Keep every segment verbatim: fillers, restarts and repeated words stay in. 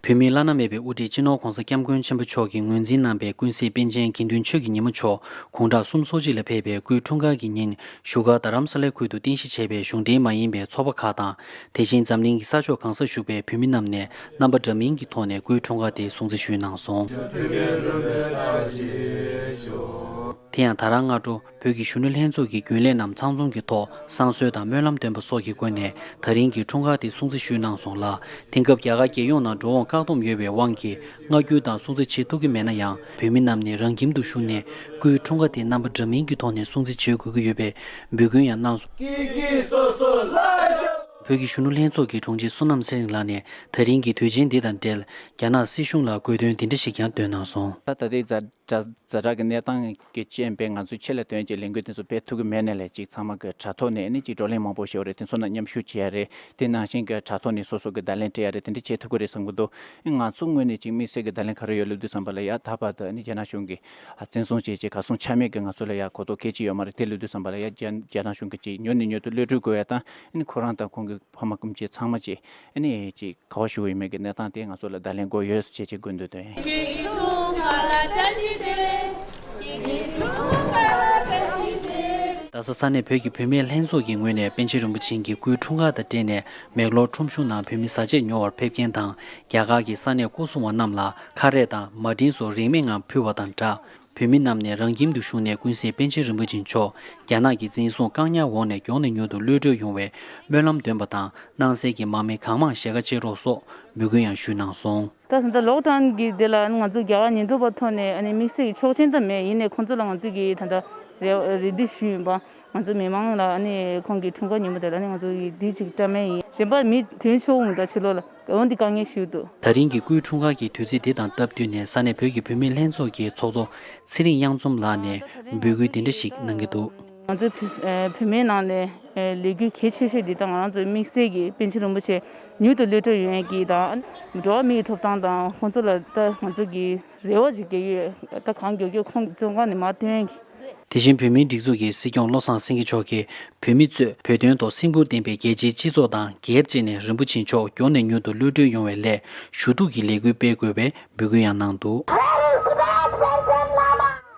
བོད་མིའི་བླ་ན་མེད་པའི་དབུ་ཁྲིད་སྤྱི་ནོར་༧གོང་ས་༧སྐྱབས་མགོན་ཆེན་པོ་མཆོག་གིས་ངོས་འཛིན་གནང་པའི་ཀུན་གཟིགས་པཎ་ཆེན་དགེ་འདུན་ཆོས་ཀྱི་ཉིན་མོ་མཆོག་དགུང་གྲངས་སུམ་ཅུ་སོ་གཅིག་ལ་ཕེབས་པའི་སྐུའི་འཁྲུངས་སྐར་གྱི་ཉིན་བཞུགས་སྒར་རྡ་རམ་ས་ལའི་ཁུལ་དུ་རྟེན་གཞི་བྱས་པའི་གཞུང་འབྲེལ་མ་ཡིན་པའི་ཚོགས་པ་ཁག་དང་། དེ་བཞིན་འཛམ་གླིང་གི་ས་ཕྱོགས་གང་སར་བཞུགས་པའི་བོད་མི་རྣམས་ནས་རྣམ་པ་འདྲ་མིན་གྱི་ཐོག་ནས་སྐུའི་འཁྲུངས་སྐར་དེ་སྲུང་བརྩི་ཞུས་གནང་སོང་། དེ་ཡང་ད་རང་སྔ་དྲོ་བོད་ཀྱི་གཞོན་ནུ་ལྷན་ཚོགས་ཀྱི་རྒྱུན་ལས་རྣམས་ཚང་འཛོམས་ཀྱི་ཐོག་བསང་གསོལ་དང་སྨོན་ལམ་འདོན་པ་སོགས་ཀྱི་སྒོ་ནས་ད་རིང་གི་འཁྲུངས་སྐར་དེ་སྲུང་བརྩི་ཞུས་གནང་སོང་ལ། དེང་སྐབས་རྒྱ་གར་རྒྱལ་ཡོངས་ནང་འགྲོ་འོང་བཀག་སྡོམ་ཡོད་པའི་དབང་གིས་མངའ་ཁུལ་དང་སྲུང་བརྩི་བྱེད་ཐུབ་ཀྱི་མེད་ན་ཡང་། བོད་མི་རྣམས་ནས་རང་ཁྱིམ་དུ་བཞུགས་ནས་སྐུའི་འཁྲུངས་སྐར་དེ་རྣམ་པ་འདྲ་མིན་གྱི་ཐོག་ནས་སྲུང་བརྩི་བྱེད་དགོས་ཀྱི་ཡོད་པའི་འབོད་སྐུལ་ཡང་གནང་སོང་། བོད་ཀྱི་གཞོན་ནུ་ལྷན་ཚོགས་ཀྱི་དྲུང་ཆེ་བསོད་ནམས་ཚེ་རིང་ལགས་ནས་ད་རིང་གི་དུས་ཆེན་འདི་དང་འབྲེལ་རྒྱ་ནག་སྲིད་གཞུང་ལ་དགོས་འདུན་འདི་འདྲ་ཞིག་ཀྱང་བཏོན་གནང་སོང་། ད་ལྟའི་ཛ་ཛ་དྲག་གི་གནས་སྟངས་ཀྱི་རྐྱེན་པས་ང་ཚོས་ཆེད་ལས་དོན་གྱི་ལས་འགུལ་དེ་ཚོ་སྤེལ་ཐུབ་ཀྱི་མེད་ནའི་ལས་ཅིག་ཚང་མ་གི་དྲ་ཐོག་ནས་ནི་ཅིག་བགྲོ་གླེང་མང་པོ་བྱས་པ་རེད། དེ་ཚོ་ནང་མཉམ་ཞུགས་བྱེད་ཡ་རེད། དེ་ནང་བཞིན་གྱི་དྲ་ཐོག་ནས་སོ་སོ་གི་བརྡ་ལན་སྤྲད་ཡ་རེད། དེ་འདྲ་བྱེད་ཐུབ་ཀྱི་རེད་བསམ་གྱི་འདུག་ང་ཚོ་ངོས་ནས་ཅིག་དམིགས་བསལ་གྱི་བརྡ་ལན་ག་རེ་ཡོད་ལབ་དུས་ཙམ་པ་ལ་ཡ་ད་བར་དུ་ནི་རྒྱ་ནག་གཞུང་གིས་བཙན་བཟུང་བྱས་བྱས་གར་སོང་ཆ་མེད་ཀྱི་ང་ཚོ་ལ་ཡ་གོ་རྟོགས་སྐད་ཅིག་ཡོད་མ་རེད། དེ་ལབ་དུས་ཙམ་པ་ལ་ཡ་རྒྱ་རྒྱ་ནག་གཞུང་གིས་ཅིག་མྱུར་ནས་མྱུར་དུ་གློད་གྲོལ་དགོས་ཡ་དང་ནི་ཁོ་རང་དང་ཁོང་གི་ཕ་མ་སྐུ་མཆེད་ཚང་མ་ཅིག་ནི་ཅིག་ག་བ་ཞུ་ཡོད་མེད་ཀྱི་གནས་སྟངས་དེ་ང་ཚོ་ལ་བརྡ་ལན་དགོས་ཡོད་ཅེས་ཅེས་དགོས་འདོད་དོན། རྡ་ས་ས་གནས་བོད་ཀྱི་བུད་མེད་ལྷན་ཚོགས་ཀྱི་ངོས་ནས་པཎ་ཆེན་རིན་པོ་ཆེ་གི་སྐུའི་འཁྲུངས་སྐར་དང་འབྲེལ་ནས་མེག་ལོར་ཁྲོམ་གཞུང་ནང་བོད་མི་ཟས་བཅད་ཉོ་བར་ཕེབས་མཁན་དང་རྒྱ་གར་གྱི་ས་གནས་སྐོར་སྲུང་བ་རྣམས་ལ་ཁ་རས་དང་མ་དྲིན་སོགས་རིན་མེད་ངང་ཕུལ་བ་དང་སྦྲགས། བོད་མི་རྣམས་ནས་རང་ཁྱིམ་དུ་བཞུགས་ནས་ཀུན་གཟིགས་པཎ་ཆེན་རིན་པོ་ཆེ་མཆོག་རྒྱ་ནག་གི་འཛིན་བཟུང་བཀག་ཉར་འོག་ནས་མགྱོགས་ནས་མྱུར་དུ་གློད་གྲོལ་ཡོང་བའི་སྨོན་ལམ་འདོན་པ་དང་། སྣང་གསལ་གྱི་མར་མེ་གང་མང་བཞེས་ཀ་བྱེད་རོགས་སོགས་འབོད་སྐུལ་ཡང་ཞུས་གནང་སོང་། ད་ད་ལྟ་ལོག་ཌའོན་གྱི་དེ་ལ་ང་ཚོ་རྒྱ་གར་ཉེན་རྟོག་པ་ཐོག་ནས་ཨ་ནི་དམིགས་བསལ་གྱི་ཆོག་མཆན་ད་མེད། ཡིན་ནའི་ཁོང་ཚོ་ལ་ང་ཚོ་གིས་ད་ལྟ་རེ་རེ་འདུན་ཞུས་ཡིན་པ། ང་ཚོ་མི་མང་ལ་ཨ་ནི་ཁོང་གི་འཁྲུངས་སྐར་ཉིན་མོ་དེ་ལ་ཨ་ནི་ང་ཚོ་གིས་འདི་གཅིག་བཀྲམ་མེད་ཡིན། གཞན་པ་མི་དོན་ཆེ་བོ་མི་འདུག་ཕྱི་ལོགས་ལ་འོན་ཏེ་དཀའ་ངལ་ཞིག་འདུག་ད་རིང་གི་སྐུའི་འཁྲུངས་སྐར་གྱི་དུས་ཚིགས་འདི་དང་སྟབས་བསྟུན་ནས་ས་གནས་བོད་ཀྱི་བུད་མེད་ལྷན་ཚོགས་ཀྱི་ཚོགས་གཙོ་ཚེ་རིང་གཡང་འཛོམས་ལགས་ནས་འབོད་སྐུལ་འདི་འདྲ་ཞིག་གནང་གི་འདུག་ང་ཚོའི་བུ་ཨ་བུད་མེད་ནང་ནས་ཨ་ལས་འགུལ་གལ་ཆེ་ཤོས་འདི་དང་ང་རང་ཚོའི་དམིགས་བསལ་གྱི་པཎ་ཆེན་རིན་པོ་ཆེ་མྱུར་དུ་གློད་གྲོལ་ཡོང་ཡས་ཀྱི་དང་འགྲོ་བ་མིའི་ཐོབ་ཐང་དང་ཁོང་ཚོ་ལ་ད་ང་ཚོ་གི་རེ་བ་ཅིག་རྒྱག་གི་ཡོད། ད་གང་མགྱོགས་མགྱོགས་ཁོང་བཙོན་ཁང་ནས་མར་ཐོན་ཡས་ཀྱི། དེ་བཞིན་བོད་མིའི་སྒྲིག་འཛུགས་ཀྱི་སྲིད་སྐྱོང་བློ་བཟང་སེང་གེ་མཆོག་གིས་བོད་མི་གཙོས་བོད་དོན་ཐོག་སེམས་ཁུར་ལྡན་པའི་རྒྱལ་སྤྱིའི་སྤྱི་ཚོགས་དང་སྒེར་བཅས་ནས་རིན་པོ་ཆེ་མཆོག་མགྱོགས་ནས་མྱུར་དུ་གློད་གྲོལ་ཡོང་བའི་སླད་ཞུ་གཏུག་གི་ལས་འགུལ་སྤེལ་དགོས་པའི་འབོད་སྐུལ་ཡང་གནང་འདུག་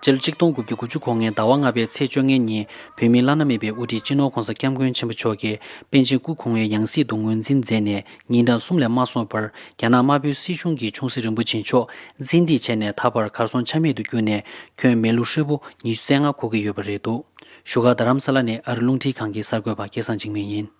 སྤྱི་ལོ་ཆིག་སྟོང་དགུ་བརྒྱ་དགུ་བཅུ་གོ་ལྔའི་ཟླ་བ་ལྔ་པའི་ཚེས་བཅོ་ལྔའི་ཉིན་བོད་མིའི་བླ་ན་མེད་པའི་དབུ་ཁྲིད་སྤྱི་ནོར་༧གོང་ས་༧སྐྱབས་མགོན་ཆེན་པོ་མཆོག་གིས་པཎ་ཆེན་སྐུ་གོང་མའི་ཡང་སྲིད་དུ་ངོས་འཛིན་མཛད་ནས་ཉིན་གྲངས་གསུམ་ལས་མ་སོང་བར་རྒྱ་ནག་དམར་པོའི་སྲིད་གཞུང་གིས་ཆུང་སྲིད་རིན་པོ་ཆེ་མཆོག་བཙན་ཁྲིད་བྱས་ནས་ད་བར་གར་སོང་ཆ་མེད་དུ་གྱུར་ནས་ཁྱོན་མི་ལོ་ཧྲིལ་པོ་ཉི་ཤུ་རྩ་ལྔ་འཁོར་གྱི་ཡོད་པ་རེད་འདུག་བཞུགས་སྒར་རྡ་རམ་ས་ལ་ནས་ཨ་རི་རླུང་འཕྲིན་ཁང་གི་གསར་འགོད་པ་སྐལ་བཟང་འཇིགས་མེད་ཡིན།